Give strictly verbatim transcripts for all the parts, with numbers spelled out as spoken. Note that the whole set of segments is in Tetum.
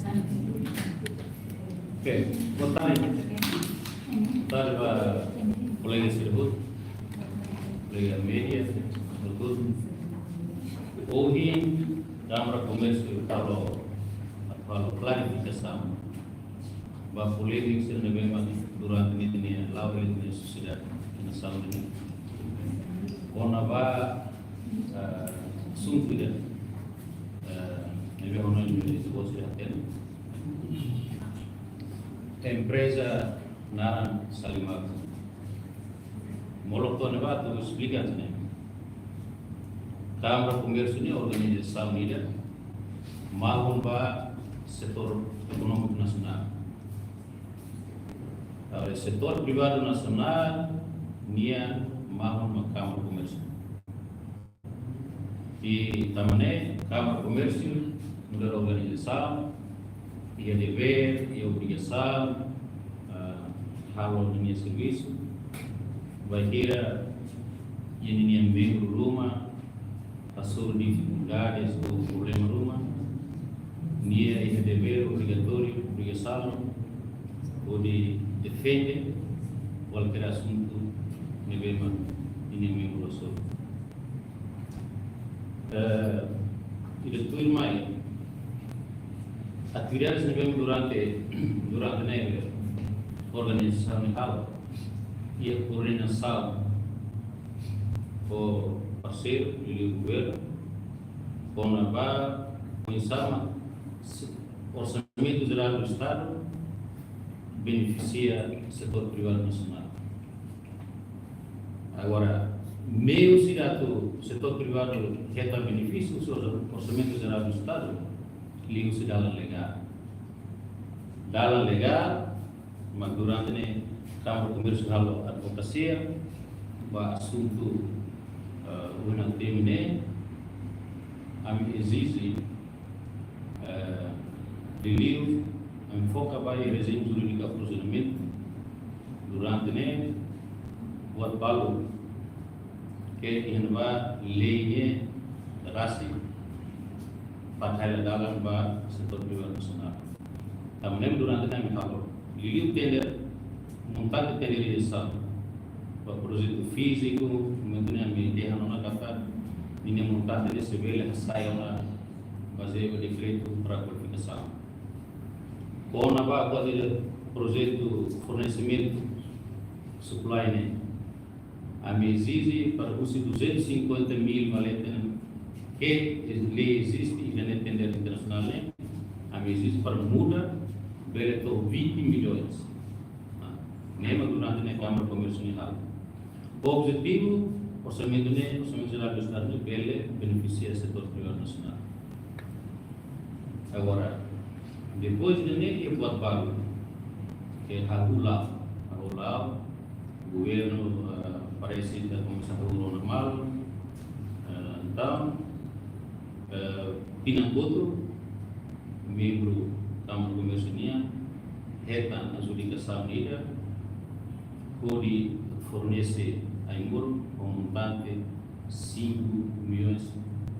Oke, boa tarde. Boa tarde ba kolega sira hotu, kolega media, hotu. Ohin, Kámara Komérsiu halo, halo klarifikasaun ba polémika sira ne'ebé mak durante ne'e la'o iha sosiedade nasaun ne'e. Kona-ba, eh, asuntu ida, eh, ne'ebé ohin ne'e, se você atende. Empreza naran Salimako. Molok to'o ne'ebá atu esplika ne'e. Kámara Komérsiu ne'e organizasaun ida mahon ba setór ekonómiku nasionál. Agora, setór privadu nasionál nian mahon ba Kámara Komérsiu. I tanba ne'e, Kámara Komérsiu nu'udar organizasaun, iha devér, iha obrigasaun, ah, halo ninia servisu, bainhira iha ninia membru ruma hasoru difikuldades ou problema ruma, nia iha devér obrigatóriu, obrigasaun, hodi defende kualkér asuntu ne'ebé mak ninia membru hasoru. Eh, i depois mai, atividades ne'ebé durante, durante ne'e organizasaun ne'e halo, iha koordenasaun ho parseiru liuliu governu, kona-ba oinsá mak se-, Orsamentu Jerál do Estadu benefisia setór privadu nasionál. Agora, meius ida atu setór privadu hetan benefísiu husi Orsamentu Jerál do Estadu, liuhusi dalan legál. Dalan legál, mak durante ne'e Kámara Komérsiu halo advokasia ba asuntu, eh, ohin atu temi ne'e, ami ezije, eh, liuliu, ami foka ba iha rejime jurídiku aprozionamentu. Durante ne'e, buat balu ke iha ne'ebá lei ne'e rasik fahe hela dalan ba setór privadu nasionál. Tanba ne'e durante ne'e ami halo. Liuliu tender, montante tender inisiál ba projetu fíziku, momentu ne'e ami dehan ona katak ninia montante ne'e sei bele hasai ona bazeia ba dekretu para kualifikasaun. Kona-ba kualidade projetu fornesimentu supply ne'e, ami ezije para husi duzentos e cinquenta mil valete ne'e ke lei eziste iha ne'e tender internasionál ne'e, ami ezije para muda bele to'o vinte milhões. Ah, ne'e mak durante ne'e Kámara Komérsiu ne'e halo. Objetivu, orsamentu ne'e, Orsamentu Jerál do Estadu ne'e bele benefisia setór privadu nasionál. Agora, depois de ne'e, iha buat balu ke hahú la'o, hahú la'o, governu, eh, parese ita komesa hahú rona malu, eh, entaun, eh, tinan kotuk, membru Kámara Komérsiu nian hetan adjudikasaun ida hodi fornese ai-moruk ho montante cinco milhões,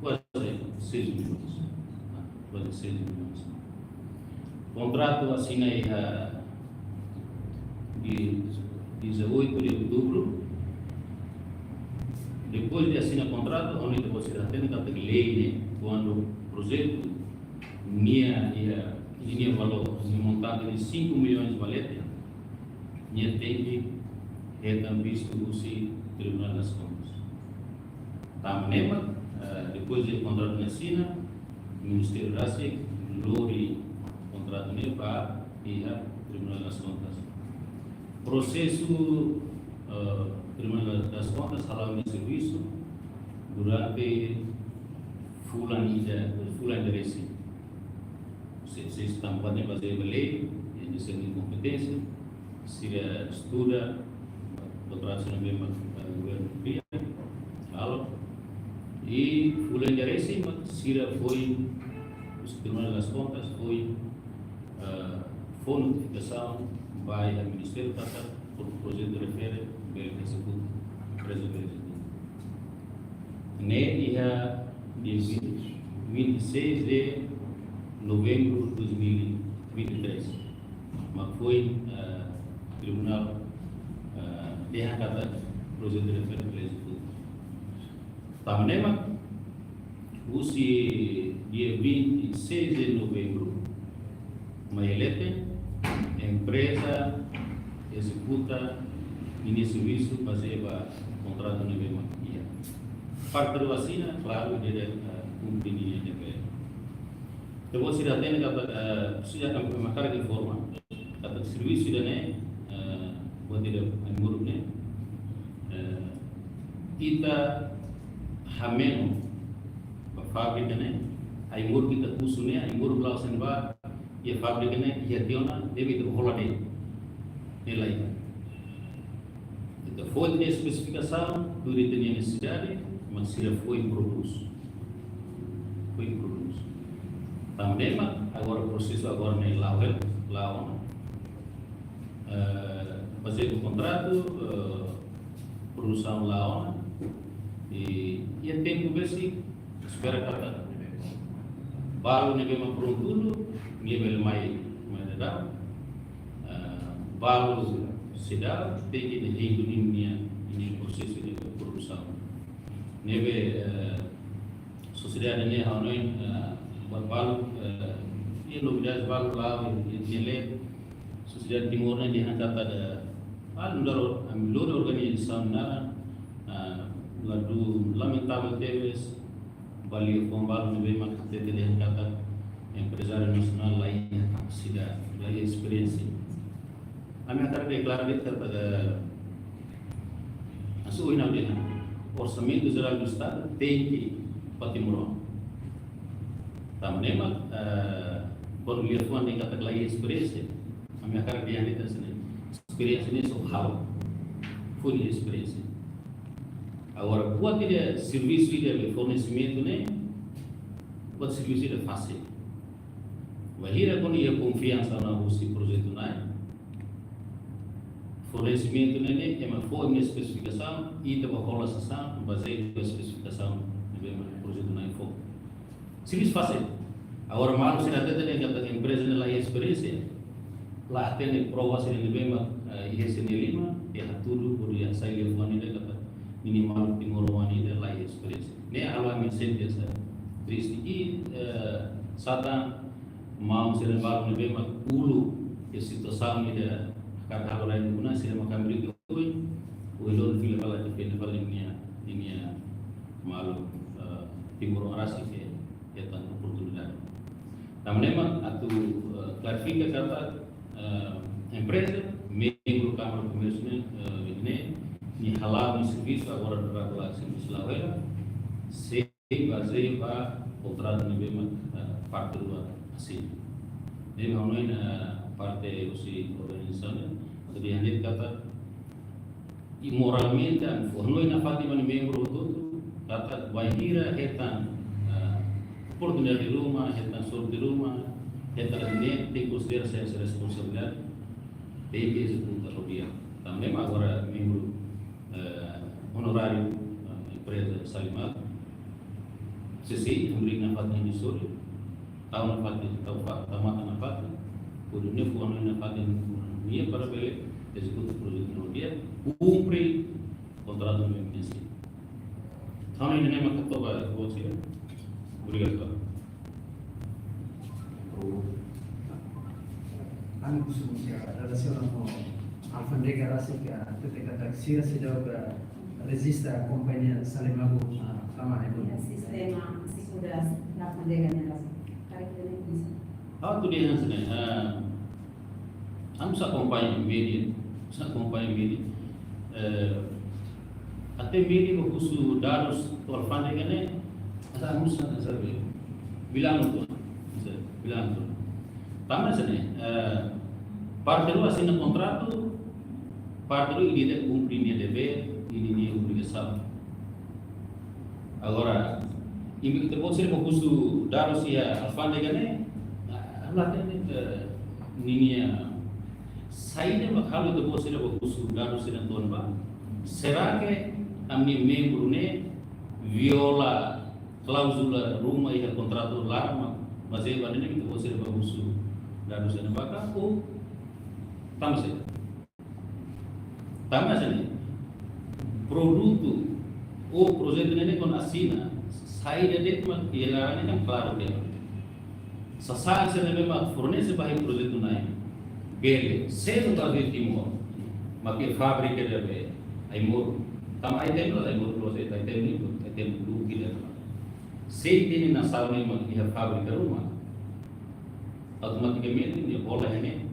kuaze seis milhões. Ah, kuaze seis milhões. Kontratu asina iha dia dezoito de outubro. Depois de asina kontratu, ohin ita-boot sira hatene katak lei ne'e, kuandu projetu nia iha, nia valór, nia montante de cinco milhões valete, nia tenke hetan vistu husi Tribunal das Contas. Tanba ne'e mak, eh, depois de kontratu ne'e asina, Ministériu rasik lori kontratu ne'e ba iha Tribunal das Contas. Prosesu, eh, Tribunal das Contas hala'o nia servisu durante fulan ida, fulan ida resin. Se, se tanba ne'e bazeia ba lei, iha sira-nia kompeténsia, sira estuda, doutoradu sira ne'ebé mak governu kria, halo. I fulan ida resin mak sira foin, husi Tribunal das Contas foin, eh, fó notifikasaun ba iha Ministériu katak pro-, projetu refere bele ezekuta, empreza bele ezekuta. Ne'e iha dia vinte, vinte e seis de novembru dois mil e vinte e três, mak foin, eh, tribunál, eh, dehan katak projetu refere bele ezekuta. Tanba ne'e mak husi dia vinte e seis de novembru mai leten, empreza ezekuta ninia servisu bazeia ba kontratu ne'ebé mak iha. Parte rua asina, klaru, ida-ne'e, eh, kumpre ninia devér. Ita-boot sira hatene katak, eh, sira hakarak informa katak servisu ida-ne'e, eh, buat ida ai-moruk ne'e, eh, ita hameno ba fábrika ne'e, ai-moruk ita husu ne'e, ai-moruk la'o sa'e ba iha fábrika ne'e, iha tiha ona, deve ita hola de'it. Ne'e lae. Ita fó ita-nia espesifikasaun, tuir ita-nia nesesidade, mak sira foin prodús. Foin prodús. Tanba ne'e mak agora prosesu agora ne'e la'o hela, la'o ona. Eh, bazeia ba kontratu, eh, produsaun la'o ona. I, iha tempu besik, espera katak balu ne'ebé mak prontu duni, nia bele mai, mai daudaun. Eh, balu seidauk, tenke hein duni ninia, ninia prosesu de produsaun. Ne'ebé, eh, sosiedade ne'e hanoin, eh, buat balu, eh, iha novidade balu la'o, iha, iha, iha ne'e, sosiedade Timor ne'e dehan katak, ah, nu'udar, ami lori organizasaun naran, ah, ladún lamentavel tebes, ba liafuan balu ne'ebé mak hatete dehan katak emprezáriu nasionál la iha kapasidade, la iha esperiénsia. Ami hakarak deklara de'it katak, eh, asuh ina dehan, Orsamentu Jerál do Estadu tenke ba timoroan. Tanba ne'e mak, eh, kuandu liafuan dehan katak la iha esperiénsia, ami hakarak dehan de'it hanesan ne'e. Esperiénsia ne'e só halo. Foin iha esperiénsia. Agora, buat ida servisu ida be fornesimentu ne'e, buat servisu ida fasil. Bainhira kuandu iha konfiansa ona husi projetu na'in, fornesimentu ne'e, ne'e ema fó nia espesifikasaun, ita bá hola sasán, bazeia ba espesifikasaun ne'ebé mak projetu na'in fó. Servisu fasil. Agora, maluk sira hatete dehan katak empreza ne'e la iha esperiénsia, la hatene prova sira ne'ebé mak, eh, iha sira-nia liman, iha hatudu, hodi hasai liafuan ida katak ninia maluk timoroan ida la iha esperiénsia. Ne'e halo ami sente hanesan triste. I, eh, satán maun sira balu ne'ebé mak uluk iha situasaun ida hakarak halo rai-li'ur, sira mak hamriik oin, oin loron fila fali, defende fali ninia, ninia maluk, eh, timoroan rasik ke hetan oportunidade. Tanba ne'e mak atu, eh, klarifika katak, eh, empreza, membru Kámara Komérsiu ne'e, eh, ne'e, nia hala'o nia servisu agora daudaun la servisu la'o hela, sei bazeia ba kontratu ne'ebé mak, eh, parte rua asina. Ne'ebé hanoin, eh, parte husi organizasaun ne'e, atu dehan de'it katak, i moralmente, ami fó hanoin nafatin ba nia membru hotu-hotu, katak bainhira hetan, eh, oportunidade ruma, hetan sorte ruma, hetan ne'e, tenke konsidera sira-nia responsabilidade, tenke ezekuta ho di'ak. Tanba ne'e mak agora membru, eh, onoráriu, eh, empreza Salimag, sei, sei hamriik nafatin iha nia sorin, tau nafatin, tau fa-, tau matan nafatin, hodi nune'e fó hanoin nafatin nia para bele ezekuta projetu ne'e ho di'ak, kumpre kontratu ne'ebé mak iha. Hanoin ne'e mak hato'o ba ita-boot sira. Obrigadu. Ami husu mós relasiona ho alfándega rasik, hatete katak sira seidauk rejista kompañia Salimag, ah, tama iha sistema seguransa da alfándega ne'e rasik. Karik ita-nia husu. Ha'u atu dehan hanesan ne'e, ah, ami sei akompaña média, sei akompaña média. Eh, até média bá husu dadus to'o alfándega ne'e, asa ami sei, sei be, bilang tu, sei, bilang tu. Tanba hanesan ne'e, eh, parte rua asina kontratu, parte rua ida-idak kumpre nia devér, nia, nia obrigasaun. Agora, imi ita-boot sira bá husu dadus iha alfándega ne'e, ah, la hatene, eh, ninia, saida mak halo ita-boot sira bá husu dadus sira-ne'e tun ba? Será que ami-nia membru ne'e viola kláuzula ruma iha kontratu laran mak Bazeia ba ne'e ita-boot sira bá husu dadus ne'ebá ka, ou tanba saida? Tanba saida? Produtu ou projetu ne'e kuandu asina, saida de'it mak iha laran ne'e klaru de'it. Sasán sira ne'ebé mak fornese ba iha projetu Na'i, bele selu ba iha Timor, mak iha fábrika ida be Aimoruk. Tanba Aimoruk, Aimoruk lo se, Aimoruk, Aimoruk ida. Se ita-nia nasaun ne'e mak iha fábrika ruma, automatikamente nia hola iha ne'e,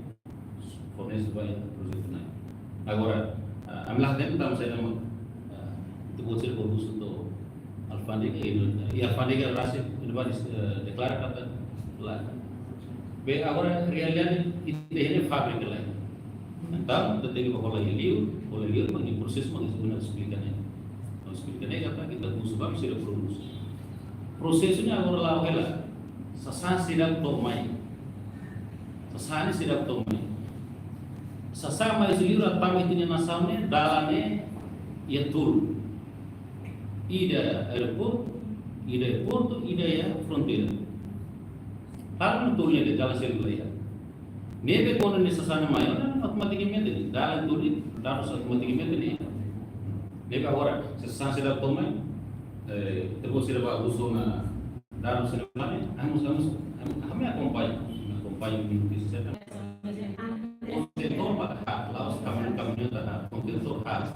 fornese ba iha projetu Na'i. Agora, ah, ami la hatene tanba saida mak, ah, ita-boot sira bá husu to'o alfándega, i, i alfándega rasik, ita bá, eh, deklara katak lae. Be, agora realidade ita iha ne'e fábrika lae. Entaun, ita tenke bá hola iha liur, hola iha liur, mak nia prosesu mak ita esplika ne'e. Ita esplika ne'e katak ita husu ba sira produs. Prosesu ne'e agora la'o hela. Sasán seidauk to'o mai. Sasán ne'e seidauk to'o mai. Sasán mai husi liur atu tama iha ita-nia nasaun ne'e, dalan ne'e iha tolu. Ida aeroportu, ida iha portu, ida iha fronteira. Dalan tolu ne'e dalan seluk la iha. Ne'ebé kuandu nia sasán ne'e mai ona, automatikamente dalan tolu ne'e, dadus automatikamente ne'e. Ne'ebé agora, sasán seidauk to'o mai, eh, ita-boot sira bá husu ona dadus sira mai, ami, ami, ami, ami akompaña, akompaña nia notísia sira. Kontentór ba haat, la'ós kamion, kamion ba haat, kontentór haat.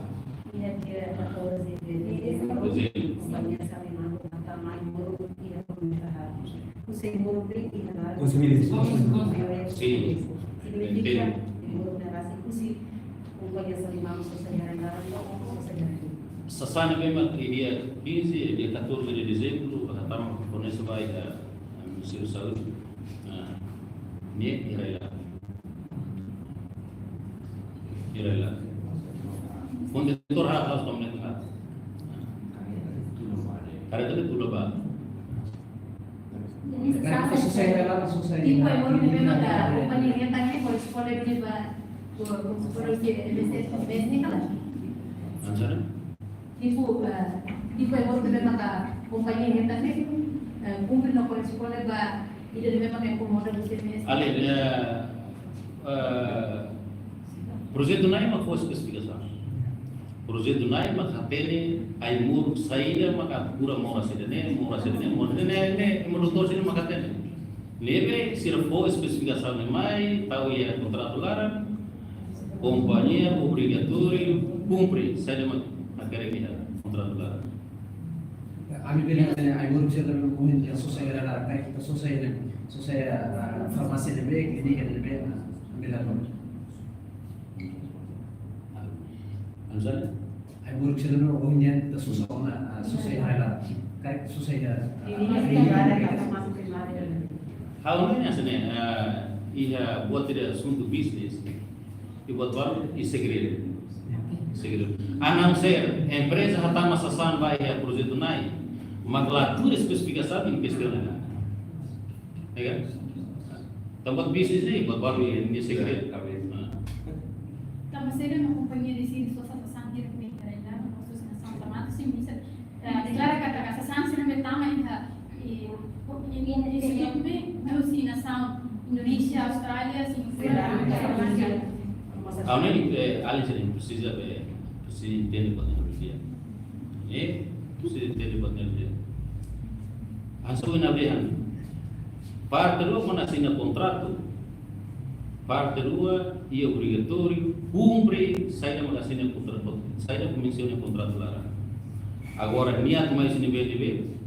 Dia, dia catorze de dezembro, Dezembro. Kompañia Salimar, Tatamai, Morro, dia, Kompañia Haat. Husi Morro, dia, Konsumilis. Sin. Significa, Morro, dia, husi Kompañia Salimar, Sosaidaran, Sosaidaran. Sasán ne'ebé mak iha dia quinze, dia catorze de dezembro, atu tama fornese ba iha, eh, Ministériu Saúde. Ah, ne'e iha rai-laran. Iha rai-laran. Kontentór haat, haat, kontentór haat. Karreta ne'e tula ba. Jadi, sasán, susah ya, susah ya. Tipo, yang mau lebih maka kompañia hetan ne'e, kalau sekolah dulu ba, kalau sekolah di M S F, M S F ne'e kan? Maksudnya? Tipo, eh, tipo, yang mau lebih maka kompañia hetan ne'e, eh, kumpre no kalau sekolah ba, ida ne'ebé mak inkomoda husi M S F. Alin, eh, eh, projetu Na'i mak fó espesifikasaun. Projetu Na'i mak hatene Aimoruk saida mak atu kura moras ida-ne'e, moras ida-ne'e, moras ida-ne'e, ne'e, moras ida-ne'e mak hatene. Ne'ebé sira fó espesifikasaun ne'e mai, tau iha kontratu laran, kompañia obrigatóriu kumpre saida mak hakerek iha kontratu laran. Ami bele, eh, Aimoruk sira também, ohin, eh, susah ya, karik ita susah ya, susah ya, ah, farmásia ne'ebé, klínika ne'ebé, ah, ami bele. Anu saida? Aimoruk sira também, ohin, ita susah ona, ah, susah ya, karik susah ya, ah, klínika ne'ebé. Ha'u hanoin hanesan ne'e, ah, iha buat ida asuntu bisnis, i buat balu i segredu. Segredu. A não ser empreza hatama sasán ba iha projetu Na'i, mak la tuir espesifikasaun, nia kestiona. Ya kan? Tanba buat bisnis ne'e, buat balu i, nia segredu. Ah. Tanba saida mak kompañia deside sosa sasán diretamente ba rai-laran, no sosa nasaun tamata, sin bisa, eh, deklara katak sasán sira ne'ebé tama iha, i, i, i, i, i, husi nasaun Indonézia, Austrália, Singapura, Malaysia. Ha'u hanoin, eh, alin sira presiza, eh, presiza entende buat ne'e. Eh, presiza entende buat ne'e. Hanesan ohin ha'u dehan, parte rua kuandu asina kontratu, parte rua iha obrigatóriu kumpre saida mak asina kontratu, saida mak mensiona iha kontratu laran. Agora, nia atu mai husi ne'ebé-ne'ebé,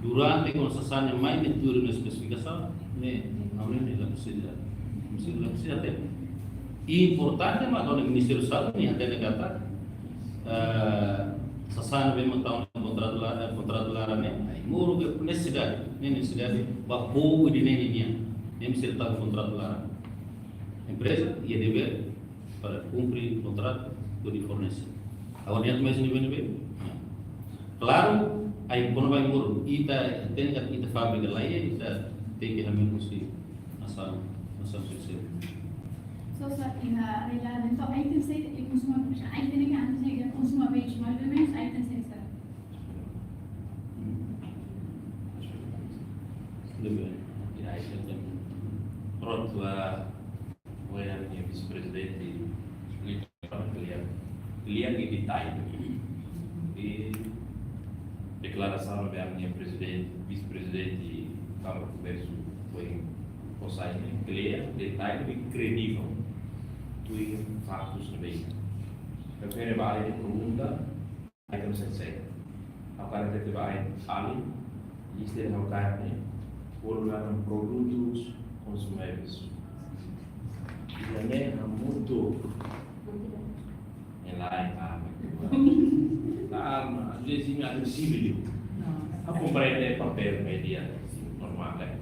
durante kuandu sasán ne'e mai, nia tuir ona espesifikasaun, ne'e, ha'u hanoin ne'e la presiza, la presiza, la presiza hatene. Importante mak kuandu Ministériu Saúde nia hatene katak, eh, sasán ne'ebé mak tau iha kontratu la-, eh, kontratu laran ne'e, Aimoruk nesesidade, ne'e nesesidade ba povu ida-ne'e nian, ne'e mesti tau iha kontratu laran. Empreza iha devér para kumpre kontratu hodi fornese. Agora, nia atu mai husi ne'ebé-ne'ebé. Klaru, ai, kuandu ba Aimoruk, ita tenke, ita fábrika la iha, ita tenke hanoin husi nasaun, nasaun terseira. Sosa, iha rai-laran, entaun, item saida mak konsuma, item ne'e antes de konsuma bens, mais ou menos, item saida? Tudo bem. Ida-ne'e, pronto, a, o ami-nia vise-prezidente, lian, lian di detalle. I deklarasaun ne'ebé ami-nia prezidente, vise-prezidente Kámara Komérsiu foin fó sai ne'e, lian, detalle i kredivel. Tuir faktus ne'ebé. Refere ba área de pergunta, item sete. Ha'u hakarak hatete ba alin, lista ne'ebé ha'u hakarak ne'e, bolu naran produtus konsumibles. Ida-ne'e hamutuk. Ne'e lae, ah, calma, às vezes é agressivo. Ha'u komprende papél média, normál, eh.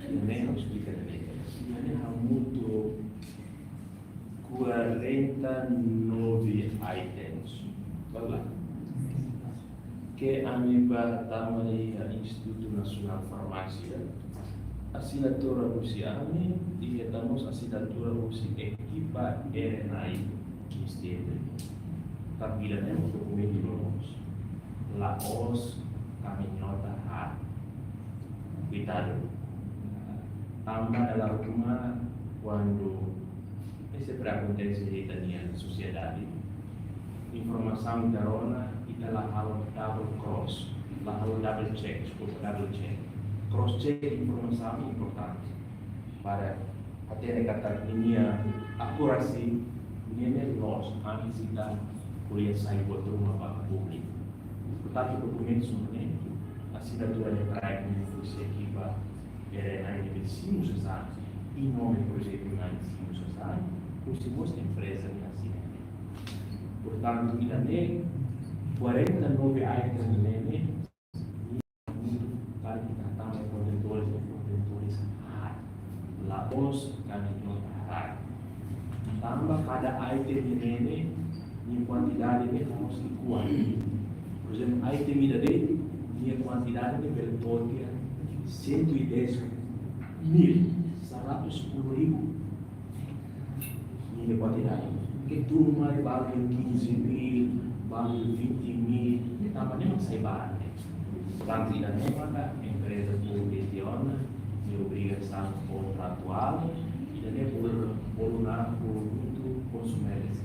Ida-ne'e ha'u esplika ne'e. Ida-ne'e hamutuk quarenta e nove items. Vamos lá. Ke ami bá tama iha Institutu Nasionál Farmásia, asinatura husi ami, i hetan mós asinatura husi ekipa R N I Ministériu. Tanba ida-ne'e dokumentu loloos. La'ós kami nota ha. Koitadu. Tanba dala ruma kuandu sempre akontese iha ita-nia sosiedade, informasaun ita rona, ita la halo double cross, la halo double check, deskulpa, double check. Cross check informasaun importante para hatene katak ninia akurasi, ninia loos, antes ita ko'alia sai buat ruma ba públiku. Portantu, dokumentu sira-ne'e, asinatura ne'e trae husi ekipa R N I ne'ebé simu sasán, i nome projetu ne'e simu sasán, husi mós empreza ne'ebé asina. Portantu, ida-ne'e, quarenta e nove items ne'e, ne'e, karik ita tama kontentores, kontentores haat. La'ós kami nota haat. Tanba kada item ne'e, ne'e, nia kuantidade ne'e la'ós iguál. Por ezemplu, item ida de'it, nia kuantidade ne'e bele to'o tiha cento e dez mil, seratus sepuluh ribu. Nia kuantidade. Ke tun mai balu quinze mil, balu vinte mil, tanba ne'e mak sai barak. Portantu, ida-ne'e maka empreza públiku ona, nia obrigasaun kontratuál, ida-ne'e bolu, bolu naran produtu konsumibles.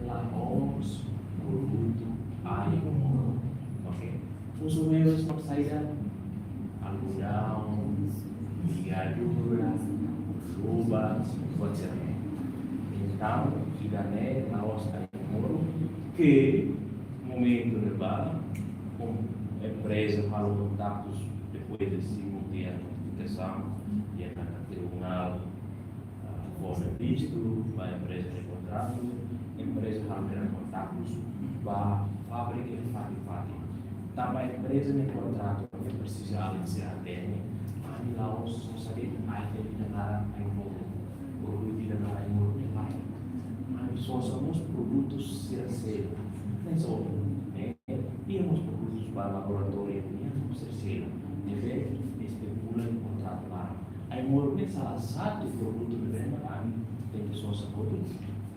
La'ós produtu ai-moruk. Oke? Konsumibles mak saida? Algodão, ligadura, luvas, et cetera. Entaun, ida-ne'e la'ós ai-moruk, ke momentu ne'ebá, empreza halo kontaktus, depois de simu tiha notifikasaun, iha tribunál, ah, fó vistu ba empreza ne'ebé kontratu, empreza halo kontaktus ba fábrika fatin-fatin. Tanba empreza ne'ebé kontratu, ne'e presiza alin sira hatene, ami la'ós sosa de'it item ida naran ai-moruk, produtu ida naran ai-moruk, ne'e lae. Ami sosa mós produtus sira seluk. Ne'e só, ne'e, iha mós produtus ba laboratóriu nian, sira seluk. Ne'ebé estipula iha kontratu laran. Ai-moruk ne'e salah satu produtu ne'ebé mak ami tenke sosa hotu,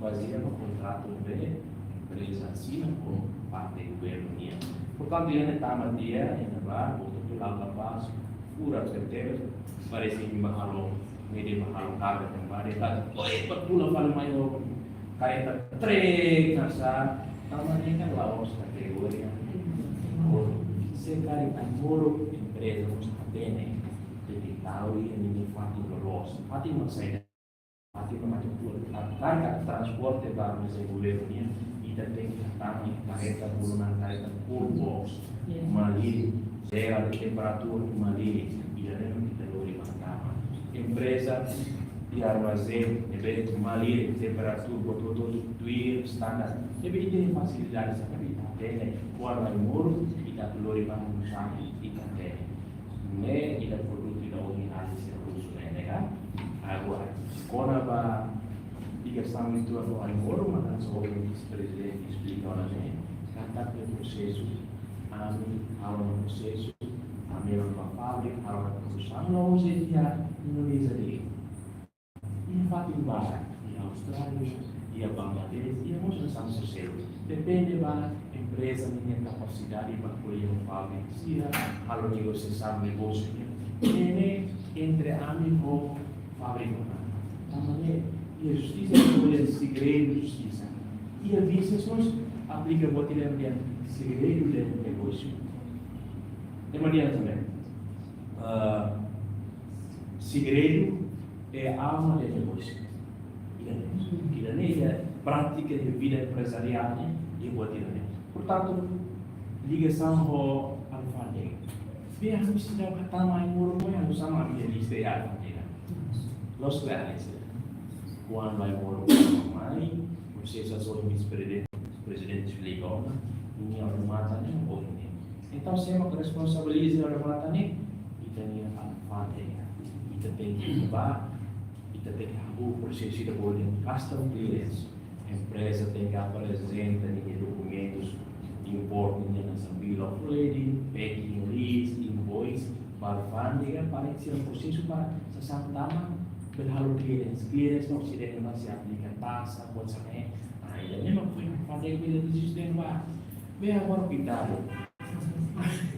bazeia ba kontratu ne'ebé empreza asina ho parte governu nian. Portantu, ida-ne'e tama tiha, iha ne'ebá, hotu-hotu la'o kapás, furak tebetebes, parese imi bá halo, mede bá halo karga tanba de'it, oi, patula fali mai ho karreta trek, nasa, tanba ne'e kan la'ós kategoria. Oh, se karik ai-moruk, empreza mós hatene, tenke tau iha ninia fatin loloos. Fatin mak saida? Fatin mak atu buat, karik atu transporte ba mezei governu nian, ita tenke hatama karreta, bolu naran karreta cold box, yes, malirin, jera de temperatura malirin, ida-ne'e mak ita lori ba tama. Empreza de armazén, ne'ebé malirin, temperatura, buat hotu-hotu tuir standar. Ne'ebé ita iha fasilidade, sá ne'ebé ita hatene, kuandu ai-moruk, ita atu lori ba mezei, ita hatene. Ne'e ida produtu ida ohin alin sira husu ne'e, ne'e ka? Agora, kona-ba ligasaun uitoan ho ai-moruk, mak hanesan ohin vise-prezidente esplika ona ne'e, katak ne'e prosesu, ami halo ona prosesu, ami lori ba fábrika, halo ona produsaun, la'ós iha Indonézia de'it. Iha fatin barak, iha Austrália, iha Bangladesh, iha mós nasaun seluk. Depende ba empreza ninia kapasidade ba ko'alia ho fábrika sira, halo negosiasaun negósiu nian. Ne'e entre ami ho fábrika ona. Tanba ne'e, iha justisa ko'alia segredu justisa. Iha bisnis mós aplika buat ida dehan segredu de negósiu. Ema dehan também, ah, segredu é alma de negócio. Ida-ne'e, ida-ne'e iha prátika de vida empresarial ne'e, iha buat ida-ne'e. Portantu, ligasaun ho alfándega. Be, ami seidauk hatama ai-moruk, ami sama ami lista iha alfándega. Loos klaru, sira. Kuandu ai-moruk mai, prosesu asaun vise-prezidente, prezidente esplika ona, ninia odamatan ne'e ohin ne'e. Entaun, sé mak responsabiliza odamatan ne'e? Ita-nia alfándega. Ita tenke bá, ita tenke hahú prosesu ida bolu dehan custom clearance. Empreza tenke aprezenta ninia dokumentus import, ninia nasaun, bill of lading, packing list, invoice ba alfándega, para sira prosesu para sasán tama bele halo clearance. Clearance mak sira dehan ba se aplika taxa, buat sira-ne'e. Ah, ida-ne'e mak foin alfándega bele rejista dehan ba. Be, agora cuidado.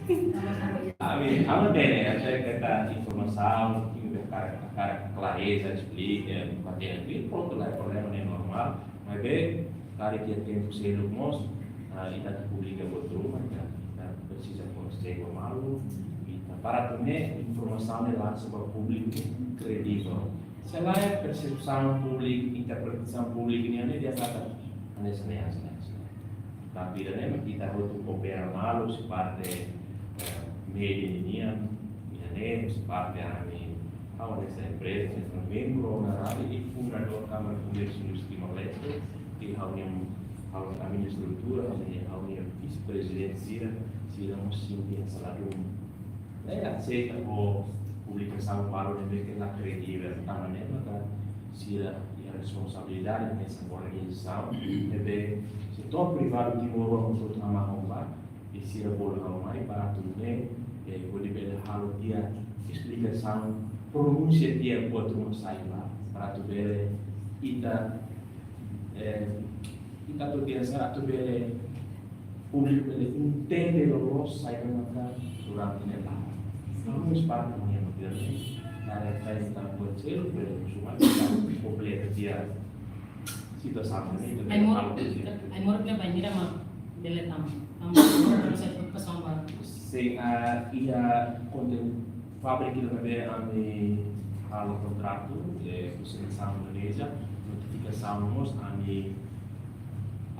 Ami, ami hatene, até ke ta informasaun, ke ta, ta klareza, esplika, ba tene, prontu, la iha problema, ne'e normál. Maibé, karik iha tempu seluk mós, ah, ita atu publika buat ruma, ita, ita presiza konsege malu, ita para atu ne'e informasaun ne'e lansa ba públiku kredível. Se lae, persepsaun públiku, interpretasaun públiku nian ne'e dehan katak hanesan ne'e, hanesan ne'e, hanesan ne'e. Tapi ida-ne'e mak ita hotu koopera malu, husi parte, eh, média nian, ida-ne'e husi parte ami, ha'u hanesan empreza, hanesan membru onoráriu i fundadór Kámara Komérsiu Indústria Timor-Leste, i ha'u-nia, ha'u, ami-nia estrutura, ami-nia, ha'u-nia vise-prezidente sira, sira mós sente hanesan ladún. Ne'e aseita ho publikasaun balu ne'ebé ke la kredível, tanba ne'e maka sira iha responsabilidade hanesan organizasaun ne'ebé setór privadu timoroan hotu hamahon ba, i sira bolu ha'u mai para atu ne'e, eh, hodi bele halo tiha esplikasaun, pronúnsia tiha buat ruma sai ba, para atu bele ita, eh, ita atu tiha sira atu bele públiku bele entende loloos saida maka durante ne'e laran. Ha'u mós parte nian, tidak ada kaitan buat seluk, bele husu mai, kompleta tiha situasaun ne'e, ita bele Ai-moruk, halo tiha. Ai-moruk ne'e bainhira mak bele tama. Tama, proses edukasaun ba. Sin, ah, iha konten fábrika ida ne'ebé ami halo kontratu, eh, husi nasaun Indonézia, notifikasaun mós ami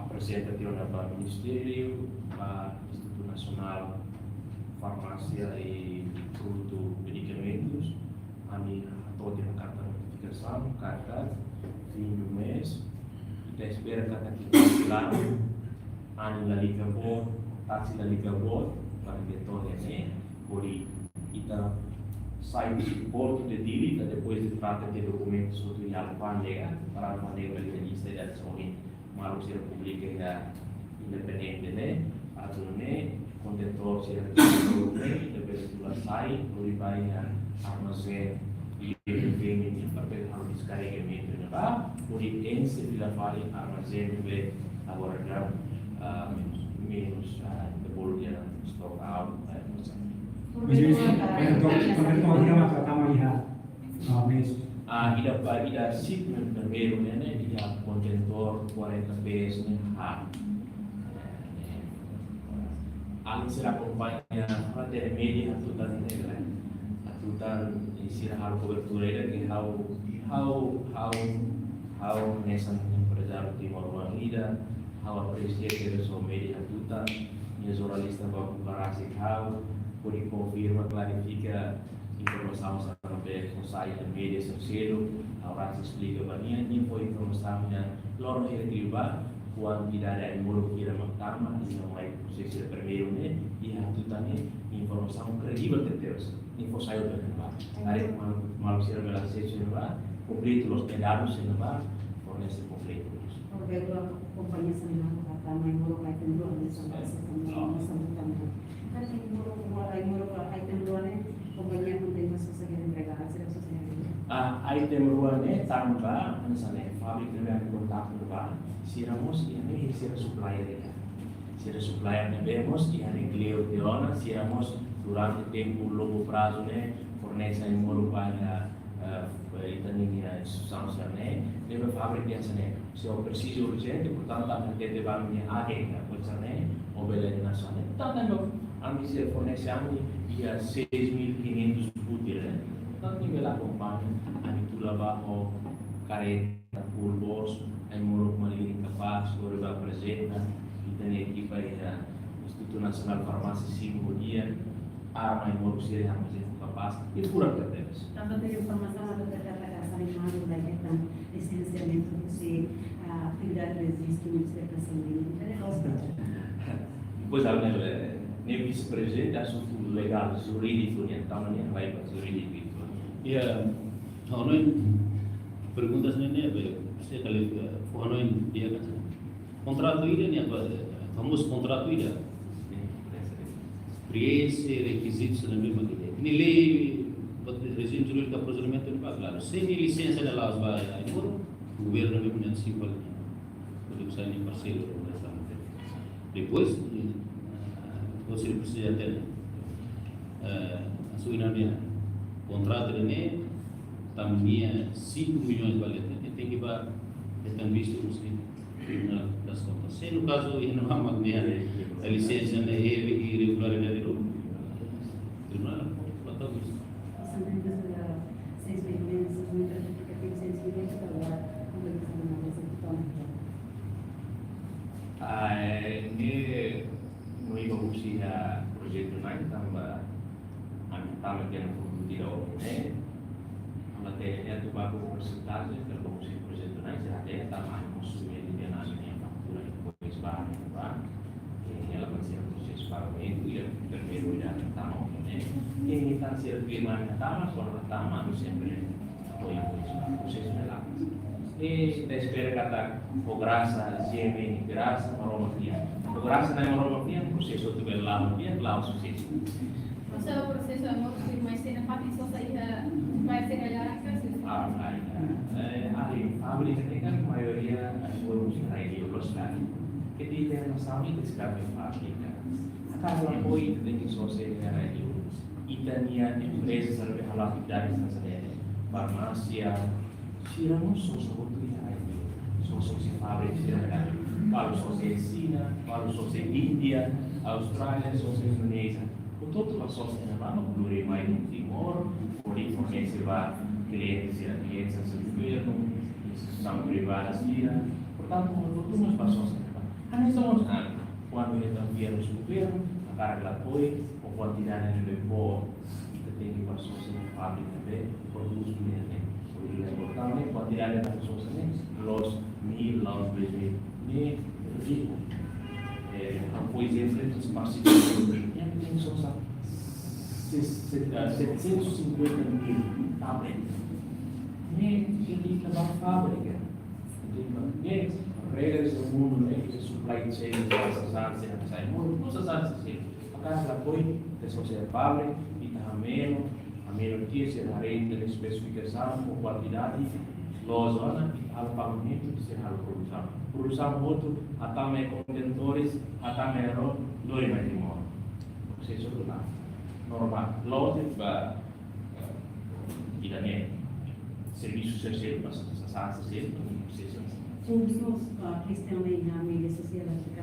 aprezenta tiha ona ba Ministériu, ba Institutu Nasionál Farmásia i Produtu Medikamentus, ami hato'o tiha ona karta notifikasaun, katak fim do mês, ita espera katak iha planu, anin lalika boot, tasi lalika boot, para ita to'o iha ne'e, hodi ita sai husi portu de Dili, ita depois de trata de dokumentus hotu iha alfándega, para alfándega bele rejista ida hanesan ohin maluk sira publika iha independente ne'e, atu nune'e kontentór sira atu nune'e, ita bele tula sai, hodi bá iha armazén, i para bele halo deskarregamentu iha ne'ebá, hodi enxe fila fali armazén ne'ebé agora já, ah, menus, menus, ah, ita bolu dehan stock out, eh, no sé. Mas, mas, kontentór, kontentór hira mak tama iha, ah, mês? Ah, ida ba, ida shipment primeiru ne'e, ne'e, iha kontentór quarenta pés ne'e, ha. Alin sira akompaña, para ita-nia média hatutan ne'e, ne'e. Hatutan, i sira halo kobertura ida ke ha'u, ha'u, ha'u, ha'u hanesan emprezáriu timoroan ida, ha'u apresia tebes ho média hatutan, nia jornalista baku ba rasik ha'u, hodi konfirma, klarifika informasaun sira ne'ebé fó sai iha média sosial, ha'u rasik esplika ba nia, nia fó informasaun ida loron hirak liubá, kuandu ida-ne'e ai-moruk hira mak tama, nia mai prosesu ida primeiru ne'e, i hatutan ne'e, informasaun kredível tebetebes, nia fó sai hotu iha ne'ebá. Ari maluk, maluk sira bele asesu iha ne'ebá, kompletu loos, dadus iha ne'ebá, fornese kompletu loos. Por exemplo, kompañia sira ne'ebé tama ai-moruk item rua, ne'e sá, sá, sá, sá, sá, sá, sá, ai-moruk, ai-moruk item rua ne'e, kompañia kontinua sosegera entrega, sira sosegera. Ah, item rua ne'e tama, hanesan ne'e, fábrika ne'ebé ami kontaktu ba, sira mós iha ne'e sira supplier ida. Sira supplier ne'ebé mós iha ne'e kleur tiha ona, sira mós durante tempu longu prazu ne'e fornese ai-moruk ba iha, eh, ita-nia instituisaun sira-ne'e, ne'ebé fábrika hanesan ne'e. Se ó presiza urjente, portantu, ami hatete ba ami-nia agen ka, buat sira-ne'e, ó bele hanesan ne'e. Portantu, ami, ami sei fornese ami iha seis mil e quinhentos butir, ne'e. Portantu, ami bele akompaña, ami tula ba ho kareta, kulbos, ai-moruk malirin kapás, lori ba aprezenta, ita-nia ekipa iha Institutu Nasionál Farmásia simu ho di'ak, arma ai-moruk sira iha armazén kapás, i furak tebes. Tanba iha informasaun atu terkata ka sai malu lagi tentang lisensiamentu husi, ah, atividade rejista no exportasaun de Ministériu da Saúde. Depois, ha'u-nia, eh, ne'e vise-prezidente asuntu legál, jurídiku nian, tanba ne'e vai ba jurídiku. Ya, ha'u hanoin pergunta ne'e, be, se kali, eh, ha'u hanoin di'ak kan. Kontratu ida-ne'e apa? Famozu kontratu ida. Preenxe rekizitu sira ne'ebé mak ida. Ne'e lei, buat rejime jurídiku prosedumentu ne'e ba, klaru. Se nia lisensa ne'e la'ós ba ai-moruk, governu ne'ebé mak nia simples. Pode usar nia parseiru, honestamente. Depois, eh, você precisa ter, eh, a sua, nia kontratu ne'e, tanba nia cinco milhões vale, tenke, tenke ba, hetan vistu husi Tribunál das Kontas. Se no kazu, iha ne'ebá mak nia lisensa ne'e irregularidade, Tribunál, ba tau vistu. Ah, eh, ne'e, no iba husi iha projetu na'in tanba ami tama ke na produtividade ne'e. Ami hatene atu ba ku persentajen, kalau husi projetu na'in, se hatene tanba ami konsumen di dia nasional yang faktura, depois ba, ba. Ne'e, ela vai ser prosesu pagamentu, i primeiru ida tama ohin ne'e. Ne'e, ita sira firma tama, kuandu tama, ami sempre apoia, apoia, prosesu ne'e la'o. I ita espera katak, ho grasa, G M N, grasa, Maromak nian. Ho grasa Nai Maromak nian, prosesu atu bele la'o, nian, la'o susesu. Masa prosesu amor, firma sira, fábrika sosa iha, fábrika sira laran ka, sira? Ah, laran. Eh, ahli fábrika ne'e kan, maioria, ai-moruk husi rai li'ur loos kan. Jadi, ita nasaun ita sira fábrika. Hakarak lakohi, ita tenke sosa iha rai li'ur. Ita-nia empreza sira ne'ebé halo atividade hanesan ne'e, farmásia, sira mós sosa hotu iha rai li'ur. Sosa husi fábrika sira ne'e. Balu sosa iha Xina, balu sosa iha Índia, Austrália, sosa iha Indonézia. Hotu-hotu ba sosa iha ne'ebá, no lori mai Timor, hodi fornese ba kliente sira, kliente sira governu, instituisaun privada sira. Portantu, hotu-hotu mós ba sosa iha ne'ebá. Hanesan mós, ah, kuandu hetan fiar husi governu, hakarak lakohi, ho kuantidade ne'ebé boot, ita tenke ba sosa iha fábrika ne'ebé produz ne'e, ne'e. Por ezemplu, tanba ne'e kuantidade ita sosa ne'e, la'ós mil, la'ós dois mil, ne'e riku. Eh, ha'u fó ezemplu, ita se partisipa, ne'e tenke sosa se-, se-, eh, setecentos e cinquenta mil tablet. Ne'e, ne'e ita ba fábrika. Ne'e, regras do mundo, ne'e, supply chain, sasán, sasán, sasán, sasán, sasán. Hakarak lakohi, ita sosa iha fábrika, ita hameno, hameno tiha sira haree ita-nia espesifikasaun ho kuantidade, loos ona, ita halo pagamentu, sira halo produsaun. Produsaun hotu, hatama iha kontentores, hatama iha ro, lori mai Timor. Prosesu hotu la'o. Normál. Loos ba, eh, ita-nia servisu sira seluk, pas sasán sira seluk, prosesu. Só, só, ah, kestaun iha média sosiál, acho que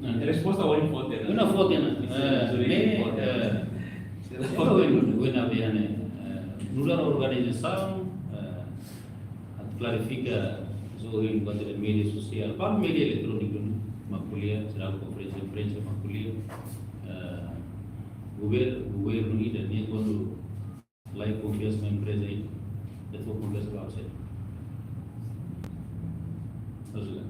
Não, resposta ohin fó tiha ona. Ohin fó tiha ona. Sim, eh, sim, ne'e, fó tiha ona. Eh, sim, sim. Ohin, ohin, ohin, eh, nu'udar organizasaun, eh, atu klarifika, ohin, kuandu média sosiál, ba média eletróniku, mak ko'alia, sira konferénsia imprensa, mak ko'alia, eh, gover-, governu ida-ne'e kuandu la iha konfiansa ba empreza ida, ita fó konfiansa ba você. Ou seja,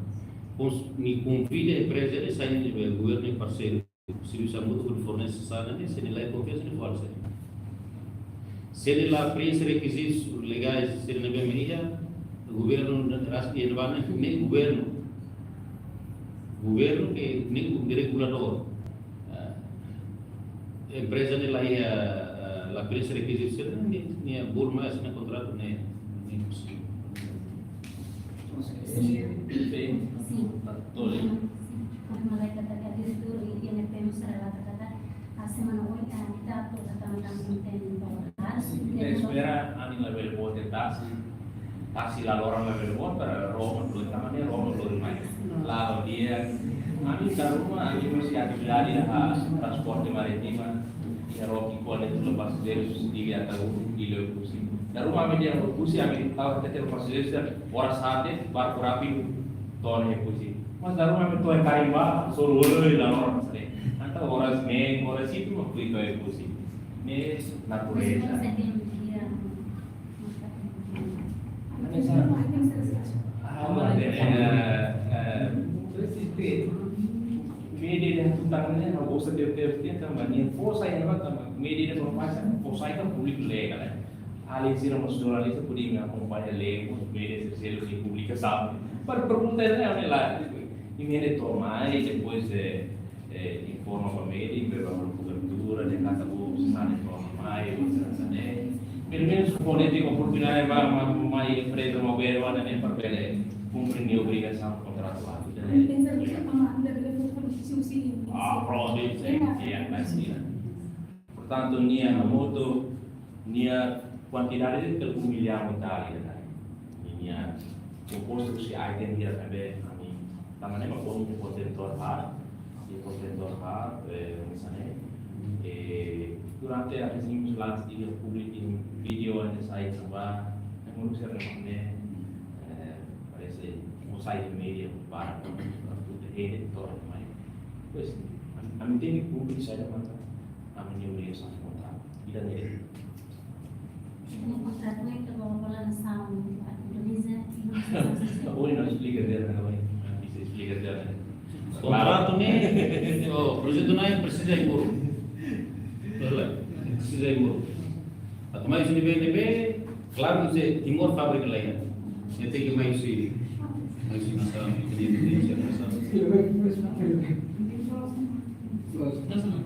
cons-, nia konvida empreza ida, sai ne'ebé governu parseiru. Servisu hamutuk hodi fornese sasán ne'e, se nia la iha konfiansa, nia fó você. Se nia la preenxe rekizitus legais, se nia bem iha, governu rasik iha ne'ebá ne'e, ne'e governu. Governu ke ne'e reguladór. Ah, empreza ne'e la iha La preenxe rekizitu sira, nia, nia bolu mai asina kontratu ne'e, ne'e imposivel. Sim. Sim. Tole. Sim. Porque malae katak diretór I N P M sira la katak, ah, semana oin, ah, ita atu hatama tan konten para. Sim, ita espera, ami labele boot tasi, tasi la loron labele boot, para rona, lori tanba ne'e rona, lori mai. La'o di'ak, ami dala ruma, ami mós iha atividade iha transporte marítima, iha roki kual ne'e tula pasajeiru, husi Dili Ataúru, Dili Oekusi. Dala ruma ami dehan Oekusi, ami tau tete pasajeiru, oras sa'e, barku rápidu, to'o Oekusi. Mas dala ruma ami to'o karimba, soru, oi, la loron sa'e. Entaun oras neen, oras hitu, mak fui to'o Oekusi. Ne'e natureza. Ah, mas, eh, eh, eh, media ida atu tangani, no gosta de ter, ter também, nem força aí, não, também. Media ida não faz, força aí, tá públiku lee, né? Alin sira mós jornalista, podia me acompanhar, lee, media sosiál, publikasaun. Para pergunta, né, olha lá, e media toma, e depois, eh, eh, informa ba media, ba kobertura, de casa, bo, sane, informa mai, bo, sane, sane. Pelumenus, kuandu iha oportunidade, ba, ba, ba, mai, empreza, ba, bele, ba, ne'e, para bele kumpre nia obrigasaun kontratuál. Ami pensa que a manda de reforma de Chelsea. Ah, pronto, isso aí, é, mas, sim. Portantu, nia moto, nia kuantidade de um milhão e tal, né? Nia kompostu husi item ida ne'ebé, ami, tanba ne'e mak ami kontentór ha'u, ami kontentór ha'u, eh, misalnya, eh, durante a regimes last di publik in video and sai samba, yang menurut saya ne'e, eh, parese mós sai de media para, para tudo de rede, todo mais. Pois, ami, ami tenke publik sai da mata, ami nia obrigasaun kontratu. Ida ne'e. Kontratu ne'e ke bawa bola na sama, atu baliza, atu baliza. Oi, não explica dela, não, oi. Não precisa explicar dela. Kontratu ne'e, o projetu ne'e presiza imuru. Presiza imuru. Atu mai husi ne'ebé, ne'ebé, klaru, se Timor fábrika lain. Ne'e tenke mai husi, mai husi nasaun, tenke mai husi nasaun. Nasaun.